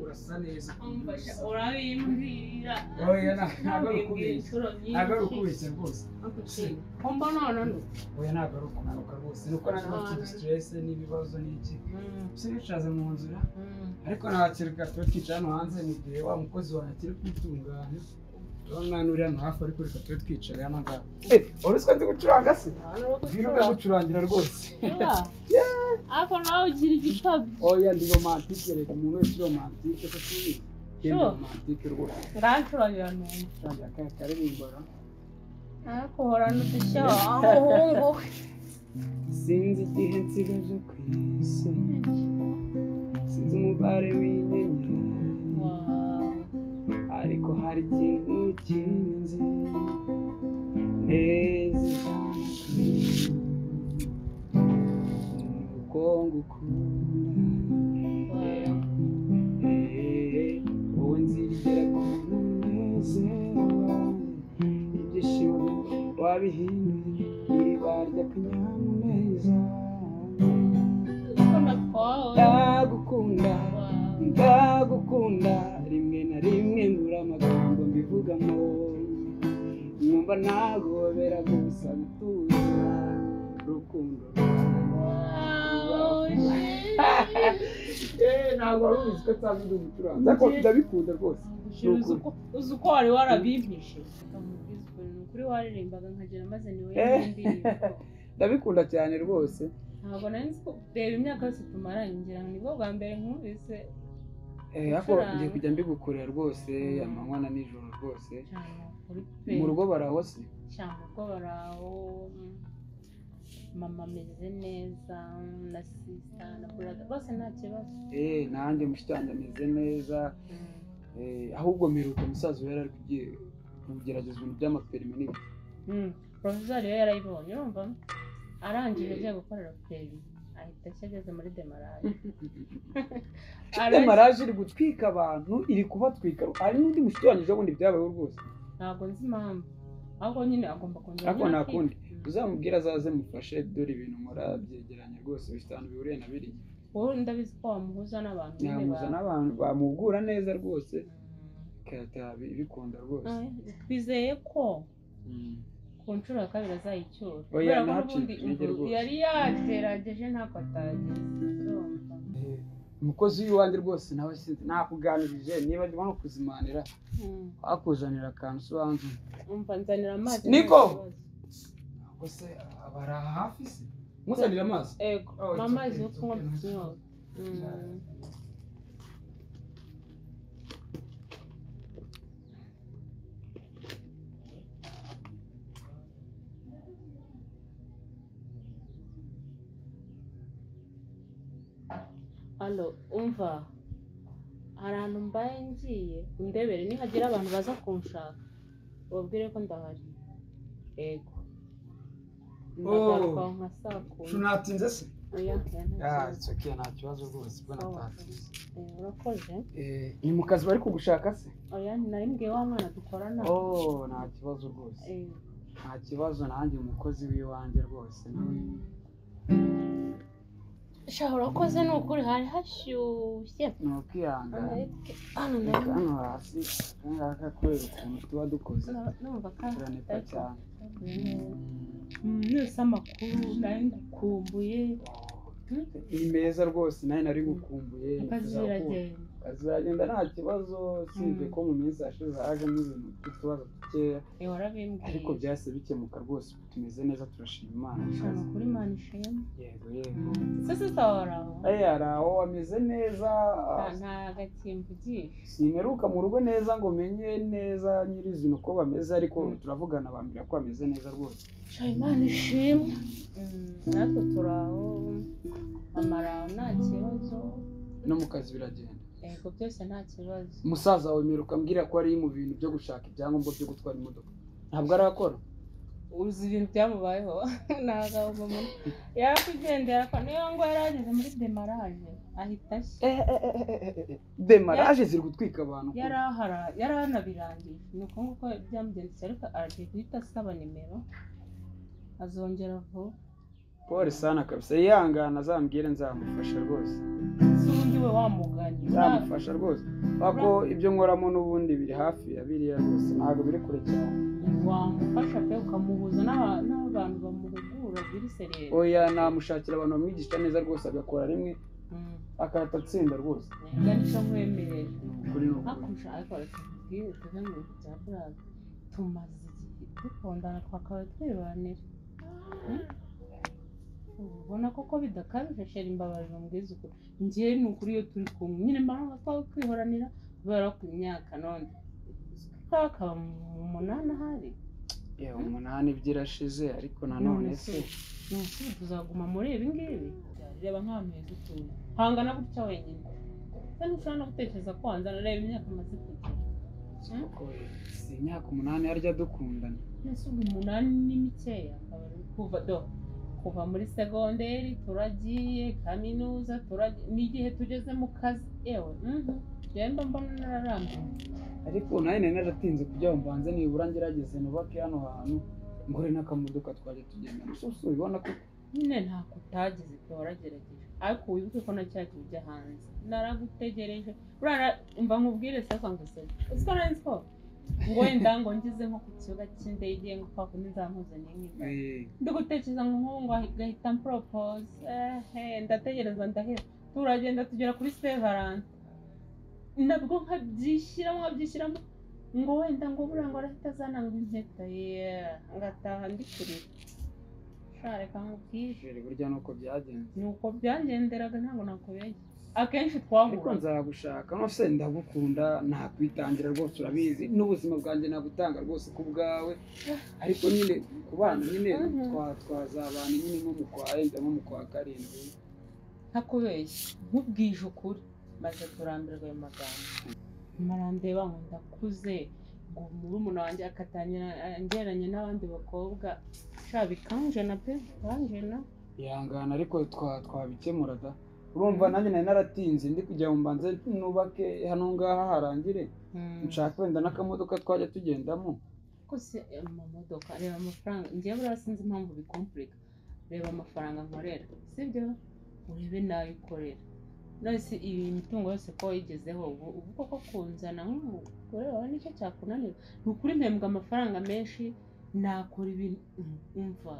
Urasa neza. Urabimbwira. Oya ntabwo ari ukubeshya. Ntabwo ari ukubeshya rwose. Kumba none. Oya ntabwo ari ukunanuka rwose. Nuko nari mfite stress n'ibibazo n'iki. Sibicaza mu nzira. Ariko ntakireka tuba twicara hano hanze mu gihe wa mukozi wanjye akiri kwitunganya. Urabona uri hano hafi ariko reka tube twicaye hano ngaha. Wari uzi ko nzi gucuranga se? Ngwino ndagucurangira rwose. Ariko nawe ugira igikabyo. Oya ndi romantike, reka umuntu wese romantike ko tuzi. Ndi romantike rwose. Ngancurangira numva. Curangira akaya karirimbora. Ariko uhorana udushya wa muhungu we. Sinzi igihe nsigaje ku isi. Sinzi umubare w'inyenyeri. Ariko hari ikintu kimwe nzi neza nuko ngukunda wowe nzigera ku munezero wanjye ibyishimo wabihinduye iriba ry'akanyamuneza ndagukunda ndagukunda rimwe na rimwe mbura amagambo mbivugamo nkumva nagobera gusa gutuza urukundo ntabwo wari ubizi ko nsanzwe ndi umucuranzi ariko ndabikunda rwose. Uzi uko wari warabimpishe ni ukuri waririmbaga nkagera maze niwe y'indirimbo. Ndabikunda cyane rwose. Ntabwo nari nzi ko reba imyaka yose tumaranye ngira ngo nibwo bwa mbere nkumvise. Ariko ngiye kujya mbigukorera rwose amanywa na nijoro rwose. Mu rugo baraho se? Cyane ubwo baraho, mama ameze neza na sista na brother bose nta kibazo. Nanjye mushiki wanjye ameze neza. Ahubwo mperuka umusaza we yari ari kugerageza ibintu by'amaperime n'ibiki. Proviseur yo yarayibonye urumva arangije agiye gukorera perime ahita ageze muri demarage. Demarage iri gutwika abantu, iri kubatwika. Hari n'undi mushiki wanjye ejo bundi byabayeho rwose. Ntabwo nzi impamvu ahubwo nyine agomba kongera. Ariko nta kundi uzamubwira azaze mufashe dore ibintu murabyegeranya rwose bifite ahantu bihuriye na biriya. Wowe ndabizi ko wamuhuza n'abantu. Yamuhuza n'abantu bamugura neza rwose bikunda rwose. Twizeye ko ku nshuro ya kabiri azayicyura. Oya ntacike intege rwose. Yari yagerageje ntako atageze. Umukozi w'iwanjye rwose nawe sinzi nakuganirije niba ndimo no kuzimanira akuzanira akantu se wanzu. Umva nzanira amazi. Niko se abara hafi se muzanira amazi? Ego amazi yo kunywa mfite inyota. Allo, umva hari ahantu mbaye ngiye undebere nihagira abantu baza kunshaka ubabwire ko ndahari. Ego ndagaruka nka saa kumi. Tunatinze se? Oya it's okay nta kibazo rwose bwo natatinze. Urakoze. Ni mu kazi bari kugushaka se? Oya nari mbwiye wa mwana dukorana. Nta kibazo rwose. Nta kibazo nanjye umukozi w'iwanjye rwose nawe. Sha urakoze ni ukuri hari hashyushye. Ni ukwihangana. Hano hasi ngaka kubera ukuntu tuba dukoze. Numva ka turanepa cyane. Nese amakuru nari ngukumbuye. Ni meza rwose nawe nari ngukumbuye. Akazi biragenda. Akazi biragenda nta kibazo usibye ko mu minsi yashize hajemo ibintu by'utubazo dukeya. Ariko byahise bikemuka rwose tumeze neza turashima Imana. Ni ukuri Imana ishimwe. Yego yego. Sisi sawa. Ari aho ameze neza. Nta gakimvugisha. Simeruka mu rugo neza ngo menye neza nyirizina uko bameze ariko turavugana bambwira ko bameze neza rwose. Imana ishimwe. Natwe turaho mama araho nta kibazo. No mu kazi biragenda. Yego byose nta kibazo. Umusaza wawe mperuka ambwira ko ari mu bintu byo gushaka ibyangombwa byo gutwara imodoka. Ntabwo arakora? Uzi ibintu byamubayeho ntabwo yarakwigendera ko niyo ngo yari ageze muri demarage ahita ashya. Demarage ziri gutwika abantu. Yari anabirangiye, ni uko nguko byamugendekeye, ariko aragiye guhita asaba nimero azongera vuba. Pole sana kabisa, yihangana azambwire nzamufasha rwose. Si ubundi we wamuganye nzamufasha rwose, kuko ibyo nkoramo n'ubundi biri hafi ya biriya rwose, ntabwo biri kure cyane. Wamufasha pe, ukamuhuza n'abantu bamuhugura biri serere. Oya, namushakira abantu bamwigisha neza rwose, agakora rimwe akahita atsinda rwose. Nibwo nicyo nkwemerera. Ukuri ni ukuri. Hakurusha ariko reka nkubwire tuve mu bintu bya burage, tumaze igihe dukundana twakabaye twibanira. Ubona koko bidakabije sheri, mbabarira umbwize ukuri. Njyewe ni ukuri iyo turi kumwe nyine mba twakwihoranira kubera ku myaka none kakaba mu munani ahari. Yewe umunani ibyo irashize, ariko nanone se none tuzaguma muri ibi ngibi? Reba nk'ahantu heza utuye hangana gutya wenyine, se ntushobora no gutekereza ko wanzana. Reba imyaka amaze kugira. Si imyaka 8 yarya dukundana. Ese ubwo 8 ni mikeya? Kuva muri segonderi turagiye kaminuza, turagiye n'igihe tugeze mu kazi, yewe njyewe mbona nararambiwe. Ariko nawe nari naratinze kugira ngo mbanze nibura ngerageze nubake hano hantu ngure n'akamodoka twajya tugenda. Mususu ubibona ko nyine ntako utagize pe, waragerageje, ariko wibuke ko na cya gihe ujya hanze naragutegereje. Mva nkubwire se ko ngusebe uziko nari nzi ko ngo wenda ngo ngize nko ku kibuga cy'indege ngo kwa kundi nzamuzaniye nk'imba, ndi gutekereza ngo nk'ubu ngo gahita mpropose, ndategereza ndaheba, turagenda tugera kuri Saint Valentin nabwo nkabyishyiramo ngo wenda ngo buriya ngo arahita azana ngo impeta, ngataha ndi kurira. Reka nkubwire burya nuko byagenze, nuko byangenderaga, ntabwo nakubeshya akenshi twahura. Ariko nzagushaka nose ndagukunda, nakwitangira rwose, urabizi n'ubuzima bwanjye nagutanga rwose ku bwawe, ariko nyine ku bana nyine twazabana nyine nko mu kwa wenda nko mu kwa 7. Ntakubeshya nkubwije ukuri, maze kurambirwa ayo magambo marandeba ngo ndakuze, ngo murumuna wanjye akatangira angeranye n'abandi bakobwa, sha bikanjena pe, bikanjena. Ihangana ariko twabikemura da. Urumva nanjye nari naratinze ndi kugira ngo mbanze nubake hano ngaha harangire, nshaka wenda n'akamodoka twajya tugendamo. Ko se amamodoka, reba amafaranga ngiye buriya sinzi impamvu bikompurika, reba amafaranga nkorera sibyo, urebe nayo ukorera. None se iyi mitungo yose ko wayigezeho ubu koko kunzana nk'umugore wawe nicyo cyakunanira? Ni ukuri mpembwa amafaranga menshi, nakora ibintu umva,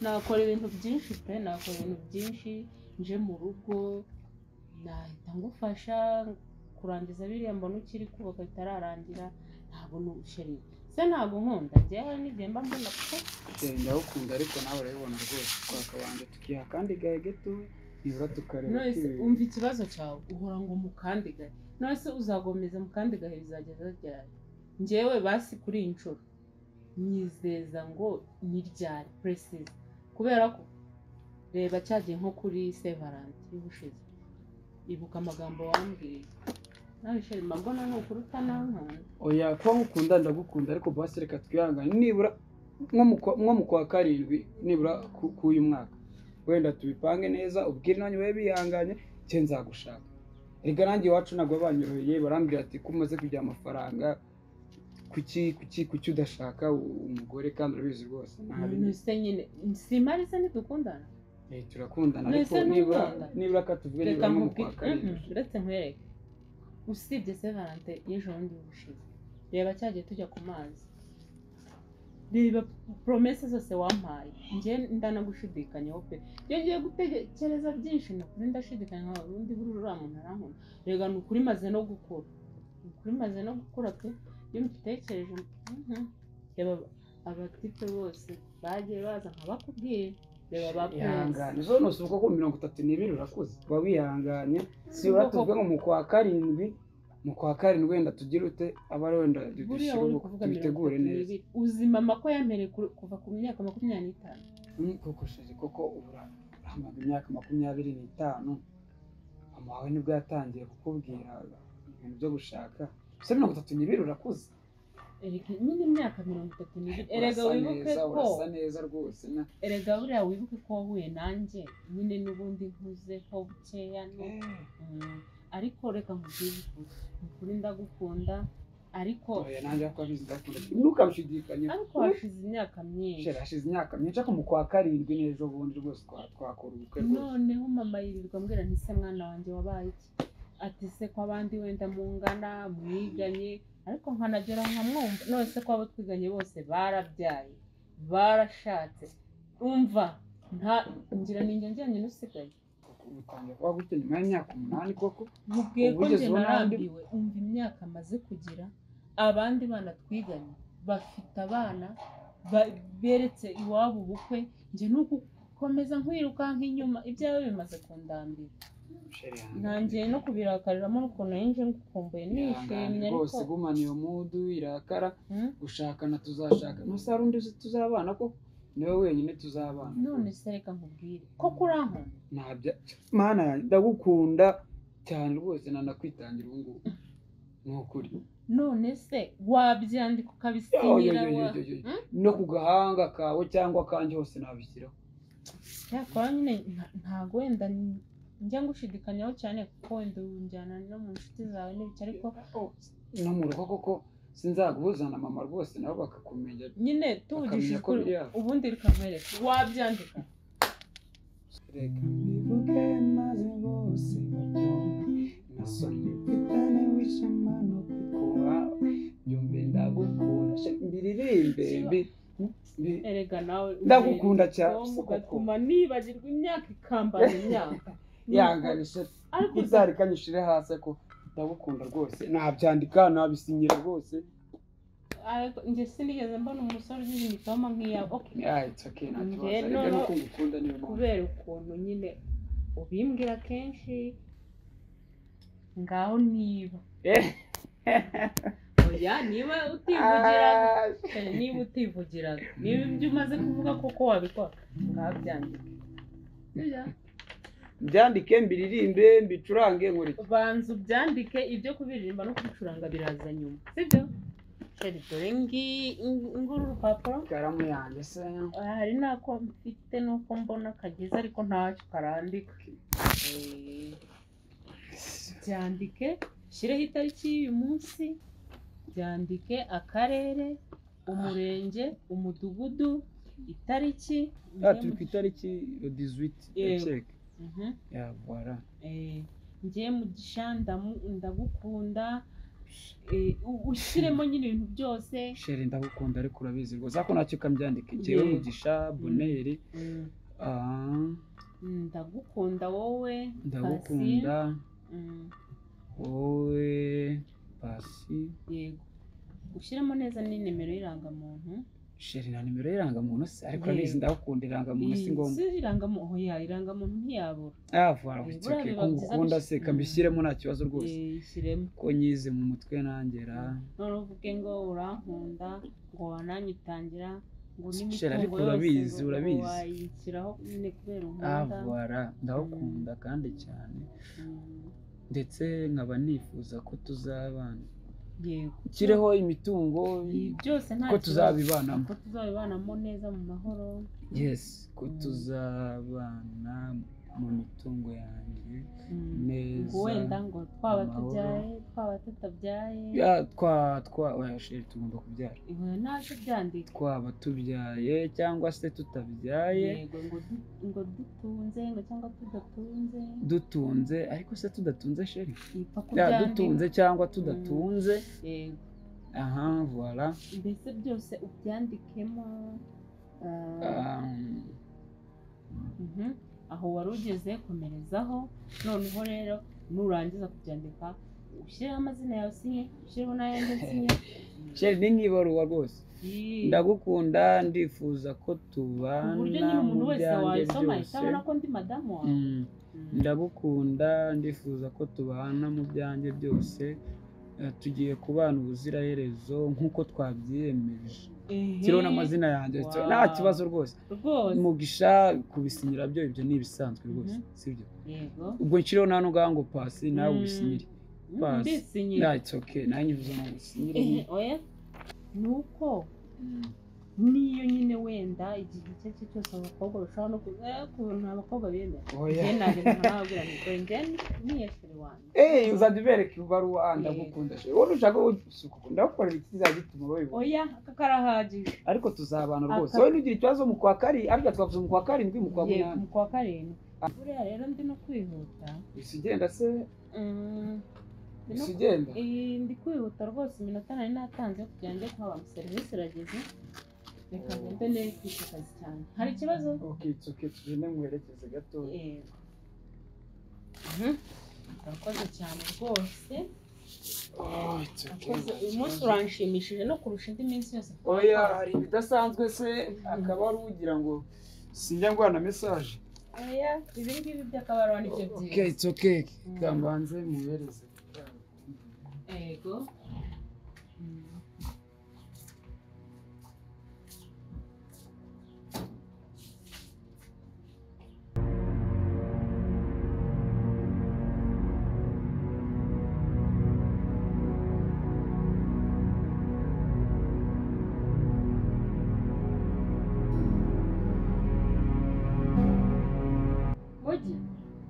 nakora ibintu byinshi pe, nakora ibintu byinshi, nje mu rugo nahita ngufasha kurangiza biriya mbona ukiri kubaka bitararangira. Ntabwo sheri se ntabwo nkunda njyewe n'igihe mba mbona ko ndagukunda, ariko nawe urabibona rwose twakabanje tukiha kandi gahe gato nibura tukareba. None umva ikibazo cyawe uhora ngo mukandi gahe, none se uzagomeza mukandi gahe bizageza ryari? Njyewe basi kuri iyi nshuro nyizeza ngo ni ryari precise, kubera ko reba cyagiye nko kuri Saint Valentin y'ubushize, ibuka amagambo wambwiye nawe sheri, mbona ni ukuri utanankunda. Oya kuba nkukunda ndagukunda, ariko basi reka twihangane nibura nko mu kwa 7 nibura k'uyu mwaka wenda tubipange neza, ubwire nanjye babe bihanganye cye nzagushaka. Erega nanjye iwacu ntabwo banyoroheye, barambwira ati ko umaze kugira amafaranga kuki kuki kuki udashaka umugore, kandi urabizi rwose. None nyine simari se ntidukundana? Turakundana ariko nibura katuvuge nibura nko mu kwa 7. Uretse nkwereke usibye Saint Valentin y'ejo bundi bushize, reba cyagiye tujya ku mazi, reba promesse zose wampaye, njye ndanagushidikanyaho pe, iyo ngiye gutekereza byinshi ni ukuri ndashidikanya nka ubundi buri uriya muntu arankunda. Rega ni ukuri maze no gukura, ni ukuri maze no gukura pe, iyo mbitekereje reba abatipe bose bagiye baza nkabakubwira, reba ba Prince. Zo nose uko ku 32 urakuze, uba wihanganye, si uratuvuga ngo mu kwa 7, mu kwa 7 wenda tugire ute aba wenda dushyira tubitegure neza. Uzi mama ko yampereye kuva ku myaka 25. Koko sheri, koko uramaze imyaka 25, mama wawe nibwo yatangiye kukubwira ibintu byo gushaka, se 32 urakuze. Erega nyine imyaka 32, erega Urasa wibuke neza, ko urasa neza rwose na erega buriya wibuke ko wahuye nanjye nyine n'ubundi nkuzeho bukeya ariko reka nkubwire ukuri, ukuri ndagukunda ariko oya nanjye ko abizi ndakunda ntukabishidikanye. Ariko hashize imyaka myinshi. Sheri, hashize imyaka myinshi, ariko mu kwa 7 n'ejo bundi rwose twakora ubukwe rwose. Noneho mama yirirwa ambwira nti se mwana wanjye wabaye iki? Ati se ko abandi wenda mungana mwiganye, ariko nkanagera nkamwumva. None se ko abo twiganye bose barabyaye barashatse, umva nta ngira ni njye njyanye n'usigaye. Utangiye kuba gutyo nyuma y'imyaka 8 koko? Mubwiye ko Ubu njye ugeze ubu n'andi? narambiwe. Umva imyaka maze kugira, abandi bana twiganye bafite abana beretse iwabo ubukwe, njye ni ugukomeza nkwirukanka inyuma, ibyawe bimaze kundambira. Sheri, ihangane. Ntangiye no kubirakariramo n'ukuntu nje ngukumbuye Ihangane nishimye, ariko rwose gumana iyo mudu irakara. Gushakana tuzashaka, ntuse hari undi uzi tuzabana koko? Niwe wenyine tuzabana. None se reka nkubwire koko, urankunda? Ntabya mana yanjye, ndagukunda cyane rwose, nanakwitangira ubu ngubu ni ukuri. None se wabyandika ukabisinyira? Yo, yo, yo, yo, yo, yo. No ku gahanga kawe cyangwa akanjye hose nabishyiraho. Cyakora nyine ntago wenda njya ngushidikanyaho cyane, kuko wenda unjyana no mu nshuti zawe n'ibiki, ariko no mu rugo koko sinzaguhuza na mama rwose, nabo bakakumenya. Nyine tuvugishije Bakamenya ko ukuri, biri aho. ubundi reka nkwereke, wabyandika. Reka mbivuge maze bose babyumve, na soni mfitane w'ishema no kwikuba byumve, ndagukunda. Mbiririmbe Erega nawe Ndagukunda cyane, ubereye si koko. ugatuma nibagirwa imyaka ikambana imyaka. Yanganishe Ariko gitari kanyishire hasi, ko ndagukunda rwose, nabyandika nabisinyira rwose. Ariko njye sinigeze mbona umusore ugira imitoma nk'iyawe, okay. Yeah, it's okay, nta kibazo. Njye Ariko noneho nuko ngukunda niyo mpamvu. Kubera ukuntu nyine ubimbwira kenshi, ngaho niba oya, niba utivugiraga, niba utivugiraga, niba ibyo umaze kuvuga koko wabikora, ngaho byandike. Sibyo? Mbyandike, mbiririmbe, mbicurange, nkore iki? Banza ubyandike, ibyo kubiririmba no kubicuranga biraza nyuma, sibyo chéri? Dore nguru urupapuro. Ikaramu yanjye se? Hari n'ako mfite nuko mbona kageze, ariko ntacyo karandika. Byandike, shyireho itariki y'uyu munsi, byandike akarere, umurenge, umudugudu, itariki. Ah, turi ku itariki 18. Yego. Ndakeka. Ya, voilà. Njye Mugisha ndagukunda. Ushyiremo nyine ibintu byose. Chéri, ndagukunda, ariko urabizi rwose, ariko ntacyo ukambyandika njyewe. Yego. Mugisha Bonheur, Ndagukunda wowe. Ndagukunda Pasi. wowe Pasi. Yego, ushyiremo neza n'inimero y'irangamuntu. Chéri, na nimero y'irangamuntu se? Ariko urabizi Yego. ndagukunda, irangamuntu si ngombwa. Si irangamuntu, oya, irangamuntu ntiyabura. Ah, voilà. Eh, It's buriya okay. biba Ko byiza ngukunda se, kambishyiremo, nta kibazo rwose. Ishyiremo. Ko nyize mu mutwe nangera. Noneho uvuge ngo urankunda, ngo wananyitangira, ngo Chéri, ariko n'imitungo yose urabizi, ngo urabizi. wayishyiraho nyine kubera Ah, unkunda. voilà, ndagukunda kandi cyane, ndetse nkaba nifuza ko tuzabana. Yego. Nshyireho imitungo. Ibi byose nta Ko kibazo. tuzabibanamo. Ko tuzabibanamo neza mu mahoro. Yes, ko tuzabana mu mitungo yanjye neza, Ngo wenda ngo twaba amahoro. tubyaye, twaba tutabyaye. Ya, twa twa oya chéri, tugomba kubyara. Inkweto ntacyo, byandika. Twaba tubyaye cyangwa se tutabyaye. Yego, ngo dutunze ngo cyangwa tudatunze. Dutunze, ariko se tudatunze, chéri? Ipfa Ya, kubyandika. dutunze cyangwa tudatunze. Yego. Aha, voilà. Mbese byose ubyandikemo. Aho wari ugeze komerezaho. Noneho rero nurangiza kubyandika, ushyireho amazina yawe usinye, ushyireho n'ayanjye nsinye. Chéri, ni nk'ibaruwa rwose. Ii. Ndagukunda, ndifuza ko Ku tubana buryo nyine mu umuntu wese byanjye wayisoma ahita byose. abona ko ndi madamu wawe. Ndagukunda, ndifuza ko tubana mu byanjye byose. Tugiye kubana ubuziraherezo nk'uko twabyiyemeje. Kiriho n'amazina yanjye. Wow. Nta kibazo rwose. Rwose. Mugisha kubisinyira byo, ibyo ni ibisanzwe rwose, sibyo? Yego. Ubwo nshyiriho nta n'ubwaho ngo Pasi, nawe ubisinyire. Pasi. Ndisinyira. Yeah, it's okay, nanjye uvuze ngo usinyire. Oya. Ni uko niyo nyine wenda igihe icyo ari cyo cyose abakobwa bashobora no kubona abakobwa bemera. Njye nagenda nkababwira nti dore njye niyeshere wanjye. Uzajya ubereka ibaruwa ndagukunda she. Wowe ushaka ndagukorera iki kizagituma babibona. Oya, aka karahagije. Ariko tuzabana rwose. Wowe nugira ikibazo mu kwa karindwi, ariko twavuze mu kwa karindwi, mu kwa munani. Mu kwa karindwi. Buriya rero ndi no kwihuta. Usigenda se? Usigenda? Ndi kwihuta rwose, iminota nari natanze kugira ngo njye kuhaba serivisi irageze. Reka ngende nere kwita akazi cyane. Hari ikibazo? Okay, it's okay, tugende nguherekeze gato. Yego. Urakoze cyane rwose. Oh, it's okay. Uyu munsi uranshimishije no kurusha indi minsi yose. Oya, hari ibidasanzwe se akaba ari ugira ngo sinjya ngwana message. Oya, ibi ngibi by'akabarwa nibyo byiza. Okay, it's okay. Kambanze muhereze. Yego.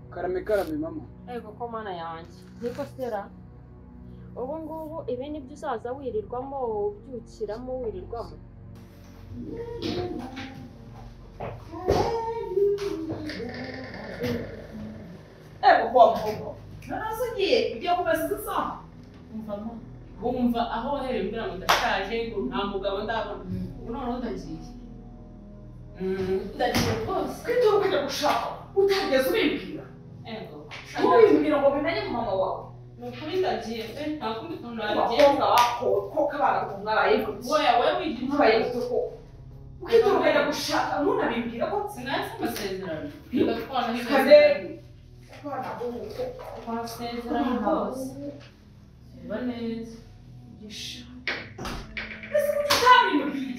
Karame karame mama. Ego ko mana yanjye. Niko sera. Ubu ngubu ibi nibyo uzaza wirirwamo ubyukiramo wirirwamo. Ego ko mvugo. Narazugiye ugiye kumesa isaha. Umva mama. Wumva aho wahereye umbwira ngo ndashaje ngo nta mugabo ndabona. Ubu noneho ndagiye. Ndagiye rwose. Kwituma ukajya gushaka utarigeze ubimbwira. Ego. Ntubimbwira ngo bimenye mama wawe. Ni ukuri ndagiye pe, nta kundi kuntu nabigenza. Abakobwa bakoko abana mwaraye. Oya, wowe wigira mwabaye ko ukituma ukajya gushaka ntunabimbwira ko sinahise amasezerano. Reka twanasezeranye. Twasezeranye rwose. Reba neza. Ese kuki utabimbwiye?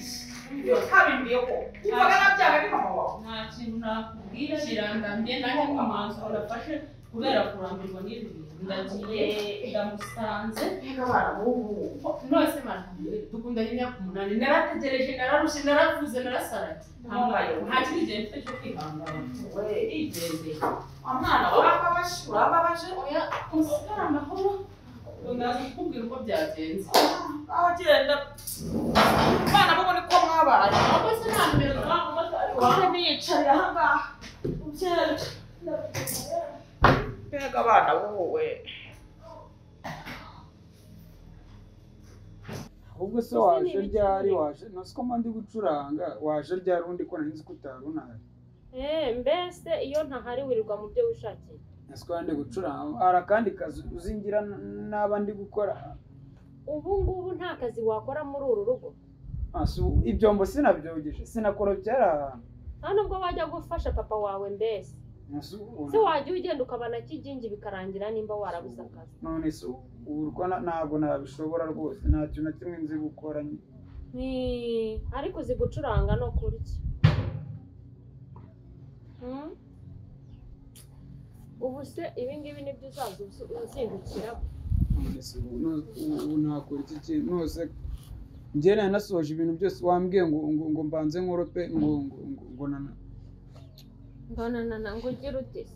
Iyo utabimbwiye ko wumvaga nabyaga ni mama wawe. Nta kintu nakubwira kirandambiye nanjye nk'umwanzuro nafashe kubera kurambirwa n'ibi bintu. Ndagiye ndamusanze. Mbega abana b'ubu. None mana dukundanye imyaka 8, narategereje, nararushye, naravuze, narasaraye. Nta kindi gihe mfite cyo kwihangana. Ndigendeye. Mwana urababaje, urababaje. Oya, usigare amahoro. Ndaza kukubwira uko byagenze. Aho genda. Abana bo ni ko mwabaye. Ahubwo se nta nimero z'abamotari wawe. Niyicarira aha ngaha. Ugenda. Mbega abana wowe. Ahubwo se waje ryari waje? Nasiko mba ndi gucuranga, waje ryari undi ko nari nzi ko utari unahari. Mbese iyo ntahari wirirwa mu byo wishakiye. Nasiko ndi gucuranga, hari akandi kazi uzingira naba ndi gukora. Ubu ngubu nta kazi wakora muri uru rugo. Ibyombo sinabyogeje, sinakoropye ari ahantu. Nta nubwo wajya gufasha papa wawe mbese. Se wajya ugenda ukabana kigingi bikarangira nimba warabuze akazi. None se ubu ntabwo nabishobora rwose, nta kintu na kimwe nzi gukora. Ariko uzi gucuranga no kurya. Ubu se ibi ngibi nibyo uzaza uzindukiramo. None se ubu nakora iki kintu? Nose njye nari nasoje ibintu byose wambwiye ngo ngo mbanze nkorope ngo ngo ngo nana. Mbonana ngo ugire ute se?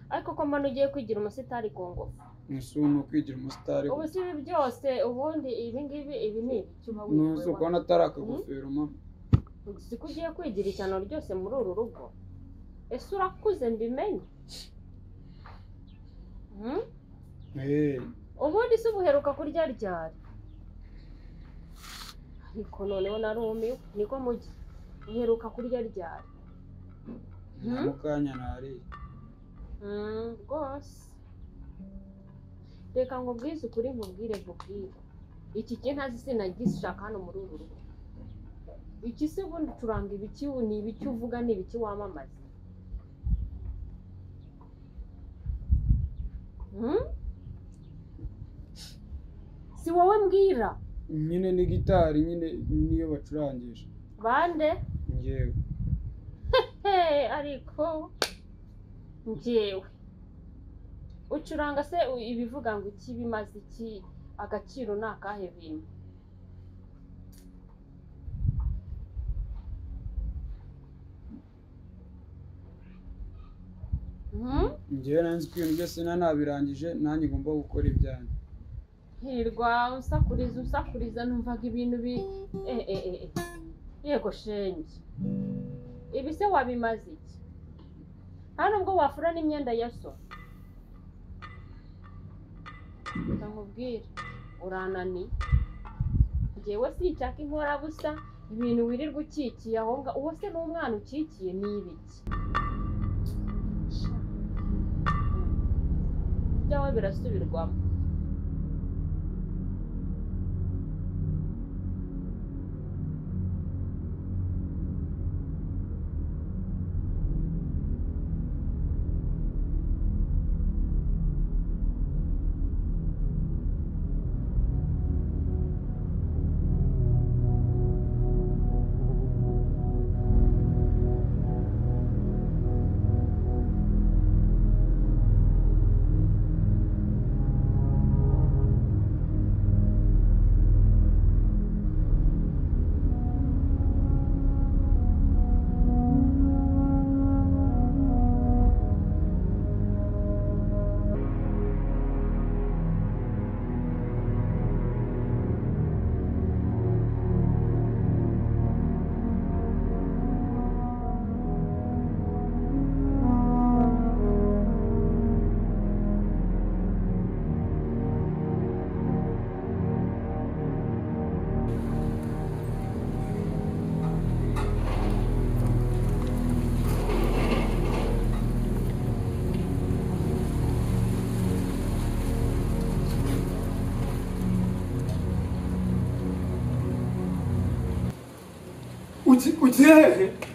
Ariko ko mbona ugiye kwigira umusitari ku ngufu. Ese ubu ni ukwigira umusitari. Ubu si ibi byose ubundi ibi ngibi ibi ni ibiki uba wirirwa. Ntuzi ukabona atari akagofero mama. Uzi ko ugiye kwigira ishyano ryose muri uru rugo. Ese urakuze mbimenye? Ubundi se ubuheruka kurya ryari? Ariko noneho narumiwe, niko mujyi. Uheruka kurya ryari? Mu kanya nariye. Rwose. Reka nkubwize ukuri nkubwire nkubwire. Iki kintu ntazi sinagishaka hano muri uru rugo. Iki se ubundi ucuranga ibiki, ni ibiki uvuga, ni ibiki wamamaza? Si wowe mbwira? Nyine ni gitari nyine niyo bacurangisha. Bande? Njyewe. Ariko njyewe ucuranga se ibivuga ngo iki bimaze iki, agaciro ni akahe bintu? Njyewe nanzi ko ibintu byose nabirangije nanjye ngomba gukora ibyanjye. Hirwa usakuriza numvaga ibintu bi yego shenge. Ibi se wabimaze iki? Hano ubwo wafura n'imyenda ya so. Ndamubwira uranani. Njyewe sinshaka inkorabusa ibintu wirirwa ukikiye aho nga uwo se n'umwana ukikiye ni ibiki? Ibyawe birasubirwamo.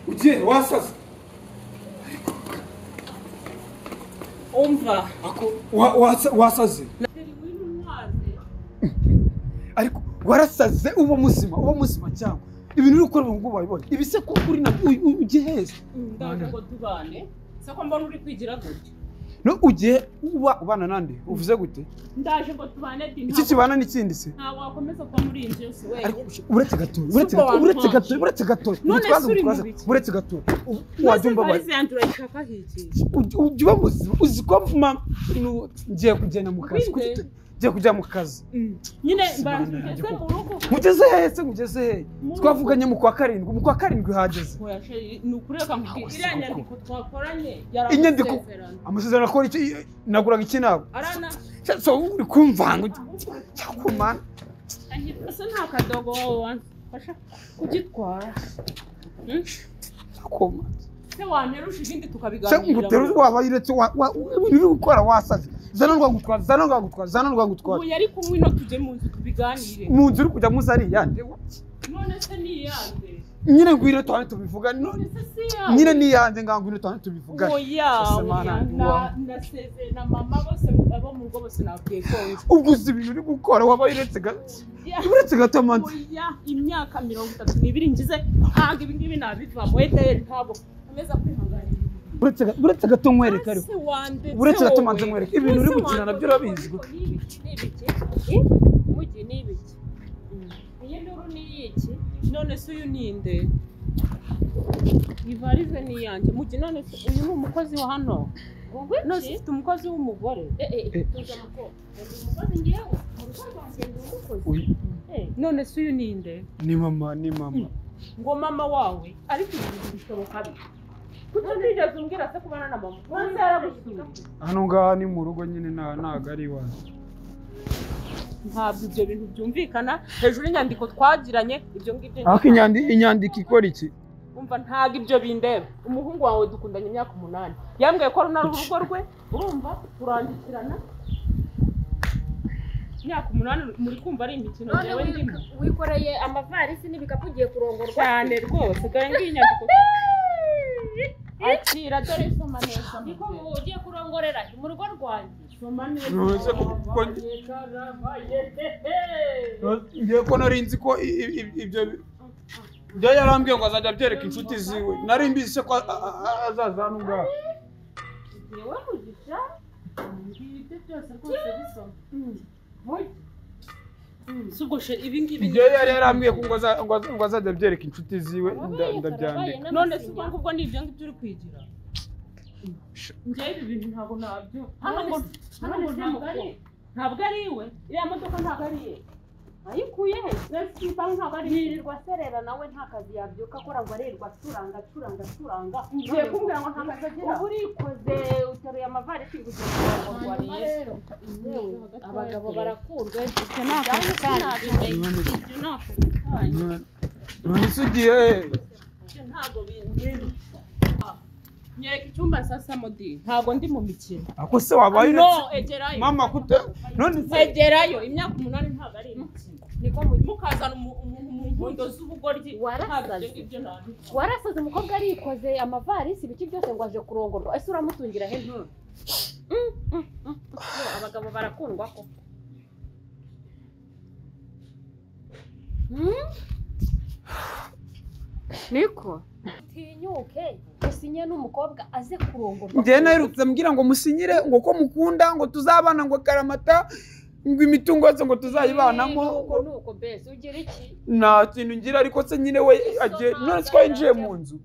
Ugiye wasaze. Umva. Ako wasaze. Ariko warasaze uba muzima cyangwa ibintu uri gukora ngo wabibonye. Ibi se ko uri na ugiye heza. Ndaje ngo tubane. Se ko mbona uri kwigira gute? No ugiye uba ubana nande uvuze gute? Ndaje ngo tubane di. Iki kibana n'ikindi se? Nta wakomeza kuba muri inzu yose wenyine. Ariko uretse gato. Uretse gato. Wajya umbabaye. Ujya muzima uzi ko ngiye kugenda mu kazi. Ngiye kujya mu kazi. Nyine mbanze mu rugo. Mugeze hehe se mugeze hehe? Twavuganye mu kwa karindwi, mu kwa karindwi hageze. Ni ukureka nkubwire iriya nyandiko twakoranye inyandiko amasezerano akora iki naguraga iki nabo. So uri kumvanga cyakumana. Ese nta kadogo wawe wamfasha kugitwara. Cyakumana. Se wanteruje ibindi tukabiganira. Se nguteruje waba yiretse ibintu uri gukora wasaze. Zana rwagutwara. Ubu yari kumwe no tujye mu nzu tubiganire. Mu nzu uri kujya muzari yande. None se ni yande. Nyine ngwire twane tubivuga. None se si yande. Nyine ni yande ngangwire twane tubivuga. Oya. Naseze na mama bose abo mu rugo bose nabwiye ko. Ubwo uzi ibintu uri gukora waba yiretse gato. Uretse gato manzi. Oya, imyaka 32 ngize ntabwo ibi ngibi nabivamo. Edel ntabwo ameza kwihanganira. Uretse gato nkwereka ariko. Uretse gato manze nkwereka ibintu uri gukina nabyo urabizi. N'ibiki? Mugi n'ibiki? Iyi nduru ni iki? None se uyu ninde? Ivarize ni yanjye. Mugi none se uyu ni umukozi wa hano? None se ufite umukozi w'umugore? Tuza muko. Ndi umukozi ngewe. Mu rugo rwanjye ndi umukozi. None se uyu ninde? Ni mama. Ngo mama wawe ariko ibintu bishoboka bite? Kuki utigeze umbwira se kubana na mama? None yaragusuye. Hano ngaha ni mu rugo nyine ntago ari iwanjye. Ntabwo ibyo bintu byumvikana hejuru y'inyandiko twagiranye ibyo ngibyo. Ariko inyandiko ikora iki? Umva ntabwo ibyo bindeba. Umuhungu wawe dukundanye imyaka 8. Yambwiye ko ari urugo rwe, urumva turandikirana. Imyaka 8 muri kumva ari imikino jewe ndimo. Wikoreye amavarisi n'ibikapu ugiye kurongorwa cyane rwose. Dore ngiyi inyandiko. Akira dore soma neza. Niko ugiye kurongorera mu rugo rwanjye. Soma neza. Ngiye ko nari nzi ko ibyo ibyo yarambwiye ngo azajya abyereka inshuti ziwe. Nari mbizi se ko azaza hano ngaha. Yewe Mugisha, ibyo byose rwose bisoma. Ibyo yari yarambwiye ko ngo azajya abyereka inshuti ziwe ndabyandika. None se ubwo ngubwo ni ibyo ngibyo uri kwigira? Njyewe ibi bintu ntabwo nabyo. Hano ngo ntabwo ari iwe. Iriya modoka ntabwo ari iye. Ayikuye he? Ntabwo ari iye. Yirirwa aserera nawe nta kazi yabyuka akora ngo arirwa acuranga acuranga acuranga. Ngiye kumbwira ngo nta kazi agira. Ubu urikoze uteruye amavarisi ngo ugiye kurongorwa. Rero abagabo barakundwa. Ibyo ni akazi kanyu. Ibyo ni akazi kanyu. None se ugiye? Ibyo ntabwo bintu. Nyereka icyumba nsasamo di. Ntabwo ndi mu mikino. Ako se wabaye No, egerayo. Mama kute none se Egerayo. Imyaka 8 ntabwo ari imikino. Niko mukazana umuntu mu nkundo z'ubugoryi. Warasaze. Ibyo ntabwo. Warasaze umukobwa arikoze amavarisi ibiki byose ngo aje kurongorwa. Ese uramutungira he ntu? Abagabo barakundwa ko. Niko tinyuke usinye n'umukobwa aze kurongorwa. Njye naherutse mbwira ngo musinyire ngo ko mukunda ngo tuzabana ngo karamata ngo imitungo yose ngo tuzayibanamo. Nuko mbese ugira iki? Nta kintu ngira ariko se nyine we agiye none se ko yinjiye mu nzu.